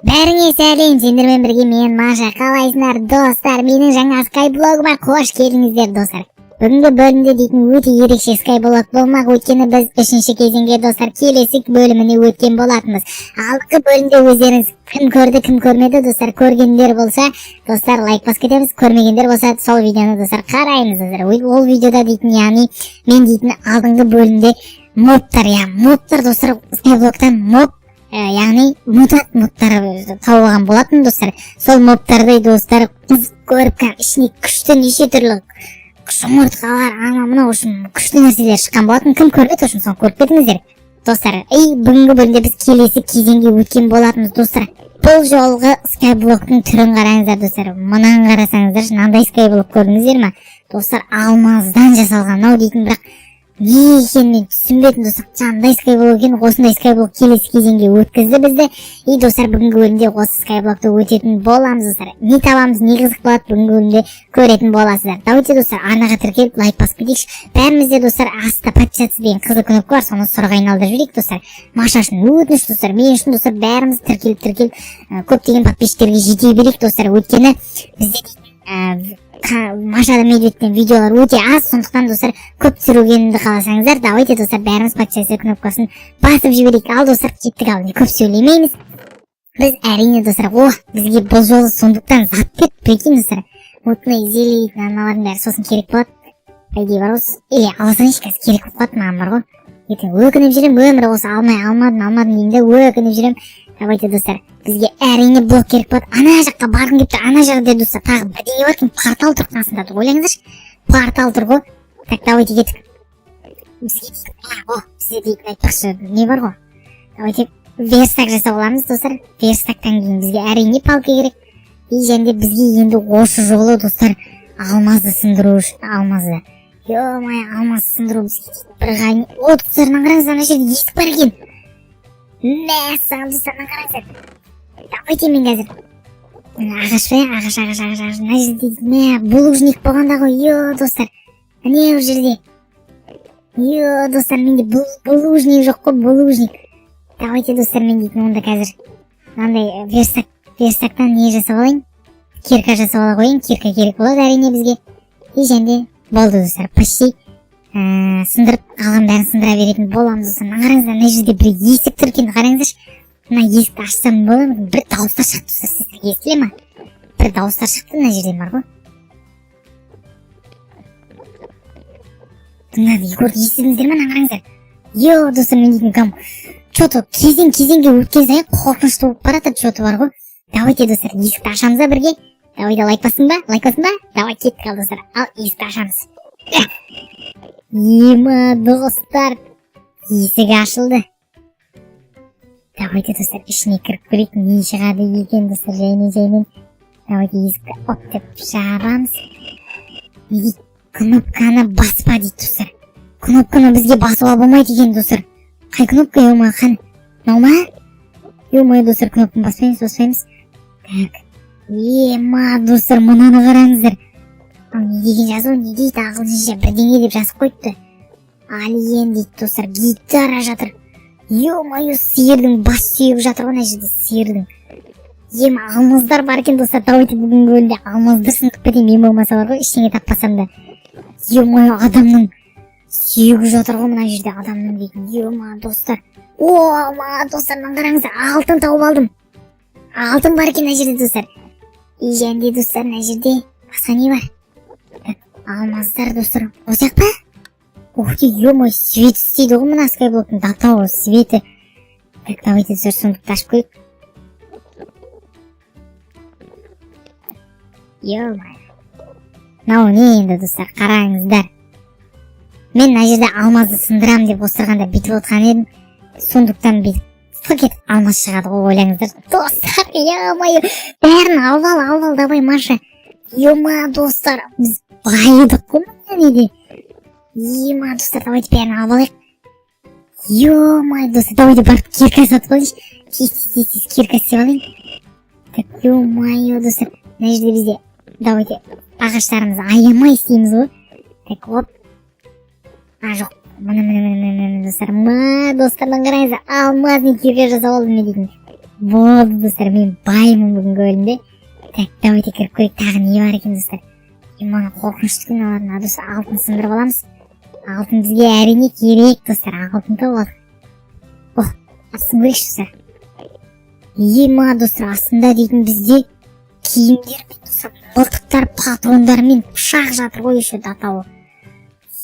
Бәріңе сәлем, сендермен бірге мен, Маша. Қалайсыңдар, достар? Менің жаңа скайблогыма қош келдіңіздер, достар. Бүгінгі бөлімде дейтін өте ерекше скайблог болмақ, өйткені біз үшінші кезеңге, достар, келесі бөліміне өткен болатынбыз. Алдыңғы бөлімде өздеріңіз кім көрді, кім көрмеді, достар, көргендер болса, достар, лайк басып кетеміз, көрмегендер болса, сол видеоны, достар, қараймыз, достар. Ол видеода дейтін, яғни мен дейтін алдыңғы бөлімде мобтар, иә, мобтар, достар, скайблоктан моб, яғни мутант мобтар тауып алған болатын, достар. Сол мобтарды, достар, қызық көріп, кәдімгі ішіне күшті неше түрлі жұмыртқалар, ана мынау үшін күшті нәрселер шыққан болатын. Кім көрмеді, в общем, соны көріп кетіңіздер, достар. И бүгінгі бөлімде біз келесі кезеңге өткен болатынбыз, достар. Бұл жолғы скайблоктың түрін қараңыздар, достар. Мынаны қарасаңыздаршы, мынандай скайблок көрдіңіздер ма, достар? Алмаздан жасалған мынау дейтін, бірақ не екенін мен түсінбедім, достар. Қандай скайблок екен? Осындай скайблок келесі кезеңге өткізді бізді. И, достар, бүгінгі бөлімде осы скайблокты өтетін боламыз, достар. Не табамыз, не қызық болады, бүгінгі бөлімде көретін боласыздар. Давайте, достар, арнаға тіркеліп, лайк басып кетейікші бәріміз де, достар. Астта «Подписаться» деген қызыл кнопка бар, соны сұрға айналдырып жіберейік, достар. Маша үшін өтініш, достар, мен үшін, достар, бәріміз тіркеліп, тіркеліп, көптеген подписчиктерге жете берейік, достар. Өйткені бізде дейтін, Маша Медведьтен видеолар өте аз, сондықтан, достар, көп түсіргенімді қаласаңыздар, давайте, достар, бәріміз «Подписаться» кнопкасын басып жіберейік. Ал, достар, кеттік. Ал көп сөйлемейміз біз, әрине, достар. О, бізге бұл жолы сундуктан зат берді, прикинь, достар. Мутный зелье дейтін, аналардың бәрі сосын керек болады, по идее, бар ғой. Или ала салайыншы қазір, керек болып қалады маған, бар ғой. Ертең өкініп жүремін өмірі, осы алмай, алмадым, алмадым деймін де, өкініп жүремін. Давайте, достар, бізге, әрине, блок керек болады. Ана жаққа барғым келіп тұр. Ана жерде, достар, тағы бірдеңе бар екен, портал тұр қасында. Ойлаңыздаршы, портал тұр ғой. Так, давайте, кеттік. Бізге дейтін, о, бізде дейтін, айтпақшы, не бар ғой. Давайте верстак жасап аламыз, достар. Верстактан кейін бізге, әрине, палка керек. И және де бізге енді осы жолы, достар, алмазды сындыру үшін, алмазды, ё-моё, алмаз сындыру бізге бір қайын. О, достар, мына қараңыздар, ана жерде есік бар екен. Мәссаған, достар, мына қараңыздар. Давайте мен қазір ағаш па, ағаш, ағаш, ағаш, ағаш. Мына жерде, мә, булыжник болғанда ғой. Е, достар, міне, бұл жерде, е, достар, менде булыжник жоқ қой, булыжник. Давайте, достар, мен дейтін онда қазір мынандай верстактан не жасап алайын, кирка жасап ала қояйын. Кирка керек болады, әрине, бізге. И және де болды, достар, почти сындырып, қалған бәрін сындыра беретін боламыз, достар. Мына қараңыздар, мына жерде бір есік тұр екен, қараңыздаршы. Мына есікті ашсам бола ма? Бір дауыстар шықты, достар, сіздерге естіле ма? Бір дауыстар шықты мына жерден, бар ғой. Тыңдады, көрді, естідіңіздер ма? Мына қараңыздар. Е, достар, мен дейтін кәдімгі че-то кезең кезеңге өткен сайын қорқынышты болып бара жатыр че-то, бар ғой. Давайте, достар, есікті ашамыз да бірге. Давайте, лайк бастың ба, лайк бастың ба? Давай, кеттік. Ал, достар, ал, есікті ашамыз. Ема, достар, есік ашылды. Давайте, достар, ішіне кіріп көрейік, не шығады екен, достар. Жаймен, жаймен, давайте есікті оп деп жабамыз. Не дейді? «Кнопканы баспа» дейді, достар. Кнопканы бізге басуға болмайды екен, достар. Қай кнопка? Ё, қан мынау ма? Ё-моё, достар, кнопканы баспаймыз, баспаймыз. Так, ема, достар, мынаны қараңыздар. Ал не деген жазу, не дейді? Ағылшынша бірдеңе деп жазып қойыпты. «Алиен» дейді, достар. Гитара жатыр. Ё-моё, сиырдың бас сүйегі жатыр ғой мына жерде, сиырдың. Ема, алмаздар бар екен, достар. Давайте бүгінгі бөлімде алмазды сындырып кетейін мен болмаса, бар ғой, ештеңе таппасам да. Ё-моё, адамның сүйегі жатыр ғой мына жерде, адамның дейтін. Ема, достар, о, ма, достар, мына қараңыздар, алтын тауып алдым. Алтын бар екен мына жерде, достар. И және де, достар, мына жерде басқа не бар? Так, алмаздар, достар, осы жақ па? Ух ты, ё-моё, свет істейді ғой мына скайблоктың до того светі. Так, давайте, достар, сундукты ашып көрейік. Ё-моё, мынау не енді, достар? Қараңыздар, мен мына жерде алмазды сындырамын деп отырғанда бүйтіп отырған едім, сундуктан бүйтіп фық етіп алмаз шығады ғой, ойлаңыздар, достар. Ё-моё, бәрін алып ал, алып ал, давай, Маша. Ё-ма, достар, біз байыдық қой мына неде. Ема, достар, давайте бәрін алып алайық. Ё-моё, достар, давайте барып кирка сатып алайыншы. Тез, тез, тез, тез кирка істеп алайын. Так, ё-моё, достар, мына жерде бізде, давайте, ағаштарымызды аямай істейміз ғой. Так, оп, а, жоқ, міне, міне, міне, міне, міне, достар, ма, достар, мына қараңыздар, алмазный кирка жасап алдым мен дейтін. Болды, достар, мен баймын бүгінгі бөлімде. Так, давайте кіріп көрейік, тағы не бар екен, достар. Маған қорқынышты екен алатын. Достар, алтын сындырып аламыз. Алтын бізге, әрине, керек, достар. Алтын тауып алдық. О, астын көрейікші, достар. Ема, достар, астында дейтін бізде киімдер мен, достар, мылтықтар, патрондар мен пышақ жатыр ғой еще до того.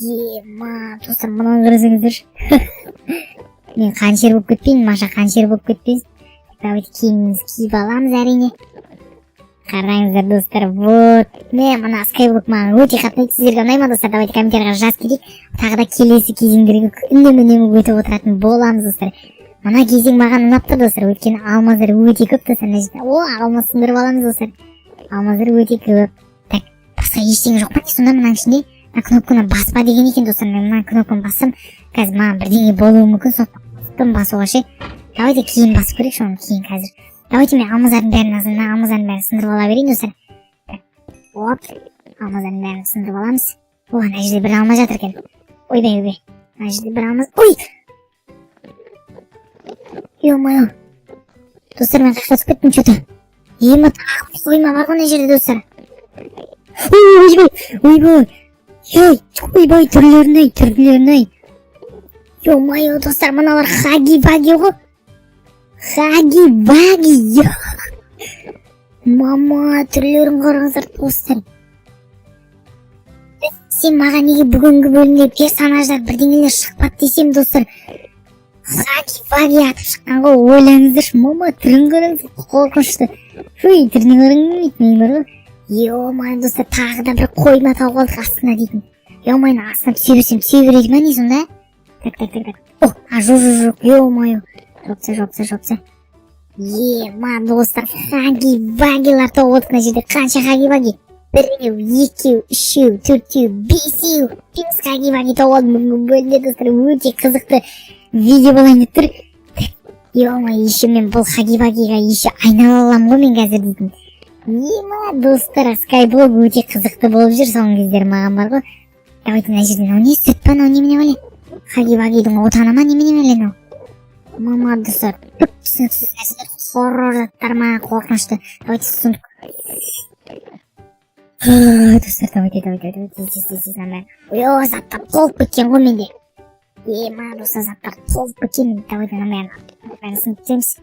Ема, достар, мынаны қарасаңыздаршы. Мен қаншер болып кетпейін, Маша қаншер болып кетпесін. Давайте киімімізді киіп аламыз, әрине. Қараңыздар, достар, вот міне, мына скайблок маған өте қатты ұнайды. Сіздерге ұнай ма, достар? Давайте комментарийға жазып кетейік. Тағы да келесі кезеңдерге үнемі, үнемі өтіп отыратын боламыз, достар. Мына кезең маған ұнап тұр, достар, өйткені алмаздар өте көп, достар, мына жерде. О, алмаз сындырып аламыз, достар, алмаздар өте көп. Так, басқа ештеңе жоқ па, не сонда мынаның ішінде? Мына кнопканы баспа деген екен, достар. Мен мына кнопканы бассам, қазір маған бірдеңе болуы мүмкін, сондықтан басуға ше. Давайте кейін басып көрейікші оны, кейін, қазір. Давайте мен алмаздардың бәрін, мына алмаздардың бәрін сындырып ала берейін, достар. Так, оп, алмаздардың бәрін сындырып аламыз. О, ана жерде бір алма жатыр екен. Ойбай, ойбай, мына жерде бір алмаз. Ой, ё-моё, достар, мен қаяққа түсіп кеттім че-то? Ема, тағы бір қойма бар ғой мына жерде, достар. Ойбай, ойбай, ей, ойбай, түрлерін ай, түрлерін ай! Ё-моё, достар, мыналар хаги ваги ғой, хаги ваги. Мама, түрлерін қараңыздар, достар. Сен маған неге бүгінгі бөлімде персонаждар, бірдеңелер шықпады десем, достар, хаги ваги атып шыққан ғой, ойлаңыздаршы. Мама, түрін қараңыз, қорқынышты. Фуй, түріне қарағым келмейді менің бар ғой. Ё-моё, достар, тағы да бір қойма тауып алдық астына дейтін. Ё-моё, астына түсе берсем, түсе береді ма, не сонда? Так, так, так, так. О, а, жоқ, жоқ, жоқ, ё-моё, жопса, жопса, жопса. Ема, достар, хаги вагилар тауып алдық. Мына жерде қанша хаги ваги? Біреу, екеу, үшеу, төртеу, бесеу, бес хаги ваги тауып алдым бүгінгі бөлімде, достар. Өте қызықты видео болайын деп тұр. Ё-моё, еще мен бұл хаги вагиға еще айнала аламын ғой мен қазір дейтін. Ема, достар, скайблок өте қызықты болып жүр соңғы кездері маған бар ғой. Давайте мына жерде мынау не, сүт па, мынау немене бәле? Хаги вагидің отаны ма, немене бәле мынау? Мама, достар, түк түсініксіз нәрселер, хоррор заттар ма, қорқынышты. Давайте сундук. Достар, давайте, давайте, давайте, тез, тез, тез, тез, мына бәрін. Ой, заттар толып кеткен ғой менде. Ема, достар, заттар толып кеткен. Давайте мына бәрін сындырып тастаймыз.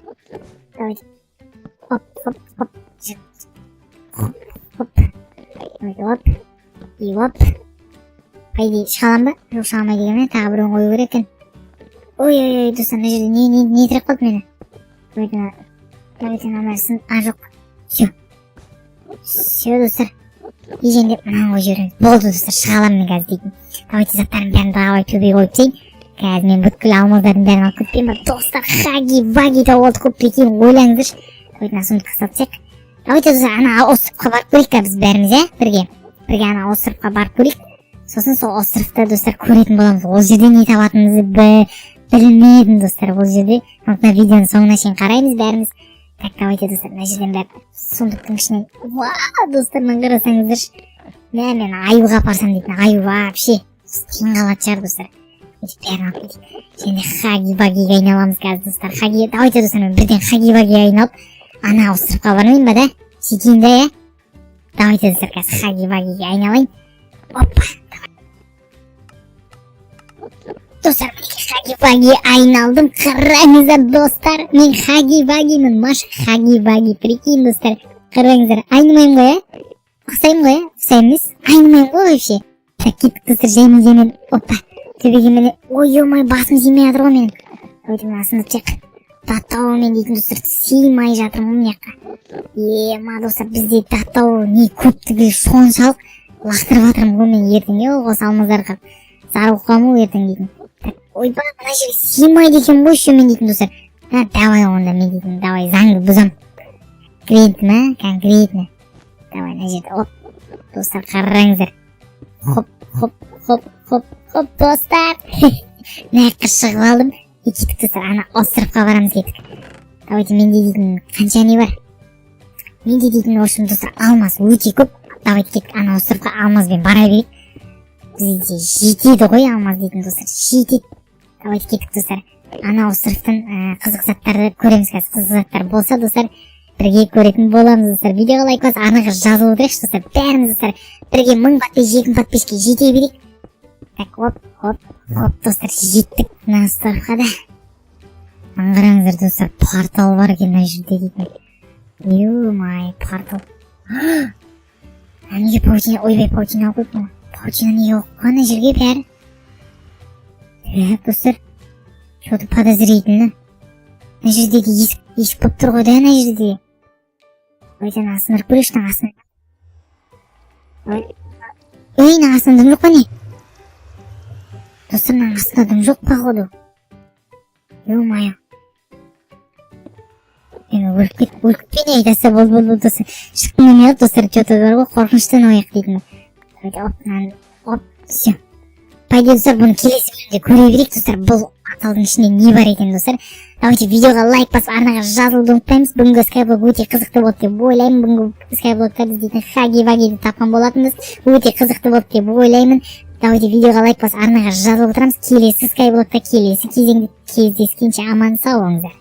Давайте, хоп, хоп, хоп, хоп, хоп. Давайте, оп и оп. По идее, шыға аламын ба? Жоқ, шыға алмайды екенмін. Тағы біреуін қою керек екен. Ой, ой, ой, достар, мына жерде не тіреп қалды мені? Давайте мына, давайте мына бәрін. А, жоқ, все, все, достар. И және мынаны қойып жібереміз. Болды, достар, шыға аламын мен қазір дейтін. Давайте заттардың бәрін давай төбеге қойып тастайын. Қазір мен бүткіл алмаздардың бәрін алып кетпеймін ба, достар? Хаги ваги тауып алдық қой, прикинь, ойлаңыздаршы. Давайте мына сундукқа салып тастайық. Давайте, достар, ана островқа барып көрейік та біз бәріміз, иә, бірге ана островқа барып көрейік. Сосын сол островта, достар, көретін боламыз. Ол жерде не табатынымызды білмедім, достар, ол жерде. Сондықтан видеоның соңына шейін қараймыз бәріміз. Так, давайте, достар, мына жерден бәрі сундуктың ішінен. Уа, достар, мына қарасаңыздаршы. Мә, мен аюға апарсам дейтін, аю вообще таңғалатын шығар, достар. Өйтіп бәрін алып кетейік және хаги вагиге айналамыз қазір, достар, хаги. Давайте, достар, мен бірден хаги вагиге айналып, ана островқа бармайын ба да, сөйтейін да, иә. Давайте, достар, қазір хаги вагиге айналайын. Опа, достар, мінекей, хаги ваги айналдым. Қараңыздар, достар, мен хаги вагимін, Маша хаги ваги, прикинь, достар. Қараңыздар, айнымаймын ғой, иә, ұқсаймын ғой, иә, ұқсаймын емес, айнымаймын ғой вообще. Так, кеттік, достар, жаймен, жаймен. Опа, төбеге міне. Ой, ё-моё, басым сыймай жатыр ғой менің. Давайте мына сындырып тастайық. До мен дейтін, достар, сыймай жатырмын ғой мына жаққа. Ема, достар, бізде до того не көптігі соншалық, лақтырып жатырмын ғой мен. Ертең е осы алмаздарға зар болып қаламын ғой ертең дейтін. Так, ойбай, мына жерге сыймайды екен ғой еще мен дейтін, достар. А, давай онда мен дейтін, давай заңды бұзамын конкретно, конкретно. Давай мына жерде, оп, достар, қараңыздар, хоп, хоп, хоп, хоп, хоп, достар, мына жаққа шығып алдым. И кеттік, достар, ана островқа барамыз, кеттік. Давайте, менде дейтін қанша не бар менде дейтін? В общем, достар, алмаз өте көп. Давайте кеттік, ана островқа алмазбен бара берейік. Бізде жетеді ғой алмаз дейтін, достар, жетеді. Давайте кеттік, достар. Ана островтан қызық заттарды көреміз қазір. Қызық заттар болса, достар, бірге көретін боламыз. Достар, видеоға лайк басып, арнаға жазылып отырайықшы, достар, бәріміз. Достар, бірге 1000 подписчик, 2000 подписчикке жете берейік. Так, оп, оп, оп, достар, жеттік мына островқа да. Мына қараңыздар, достар, портал бар екен мына жерде дейтін. Ё-моё, портал. А неге паутина? Ойбай, паутина алып қойыппын ғой. Паутина неге қойған ана жерге бәрі? Так, достар, че-то подозрительно. Мына жерде де есік, есік болып тұр ғой да ана жерде. Давайте ана астына барып көрейікші, мына астына. Ой, ей, мына астында дым жоқ па, не? Достар, мынаның астында дым жоқ, походу. Ё-моё, мен өліп кетпей, не? Достар, болды, болды, болды, достар, шыққым келмей қалды, достар. Че-то бар ғой, қорқынышты мынау аяқ дейтін. Давайте, оп, мынаны, оп, все. По идее, достар, бұны келесі бөлімде көре берейік. Достар, бұл порталдың ішінде не бар екен? Достар, давайте видеоға лайк басып, арнаға жазылуды ұмытпаймыз. Бүгінгі скайблок өте қызықты болды деп ойлаймын. Бүгінгі скайблокта біз дейтін Хаги Вагиді тапқан болатынбыз. Өте қызықты болды деп ойлаймын. Давайте видеоға лайк басып, арнаға жазылып отырамыз. Келесі скайблокта, келесі кезеңде кездескенше аман сау болыңыздар.